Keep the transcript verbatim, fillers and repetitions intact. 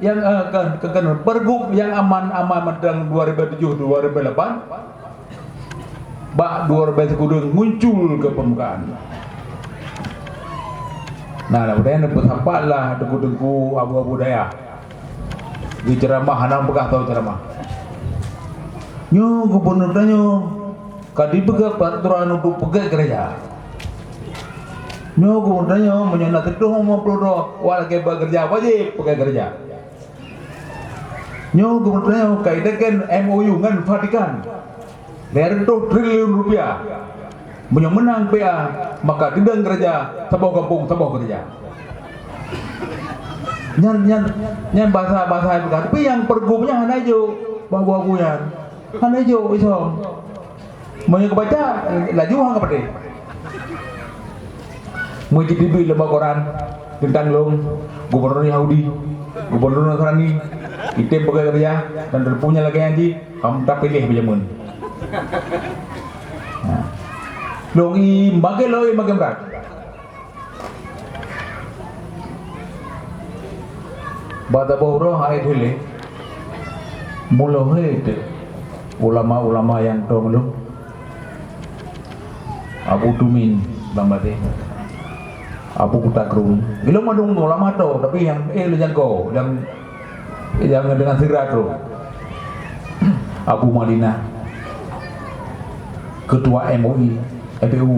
Nyang, eh, kan, kan, kan, pergub nyang aman-aman mantong dua ribu tujuh, dua ribu lapan, bak dua ribu sikureueng muncul ke permukaan. Nah, lah, udah yang bersapat lah teungku-teungku abu-abu dayah. Di ceramah, hana peugah tau ceramah. Nyoe gubunur tanyoe ka dipeugah peraturan untuk peugét keureuja. Nyoe gubunur tanyoe meunyoe na siplôh limong ploh droe awak lagée bak keureuja, wajéb peugét keureuja. Nyoe gubunur tanyoe ka ideken M O U ngon Vatikan. Lhée reutôh triliun rupiah. Meunyoe meunang P A, maka teudong keureuja, saboh gampông saboh keureuja. Nyan, nyan, nyan basa-basa bukan. Tapi nyang pergub nyan hana jok, babu-babu nyan. Hana jok isom. Meunyoe kubaca, laju hang kapatéh. Meujiteubiet lom bak koran teuntang lôn, gubunur Yahudi, gubunur Nasrani, item peugah keureuja dan teupunya lagée nyan jih, hom tapiléh beujameun. Nah. Lôn i makin lôn i makin brat. Bak saboh uroe hai Thilé, mulohe teuk ulama-ulama nyang tong lôn. Abu Tumin Bang Badé, Abu Kuta Krueng. Ilong mandum ulama to, tapi nyang eh lôn jangko, nyang, nyang dengan segera tu. Abu Madinah, Ketua M U I, M P U.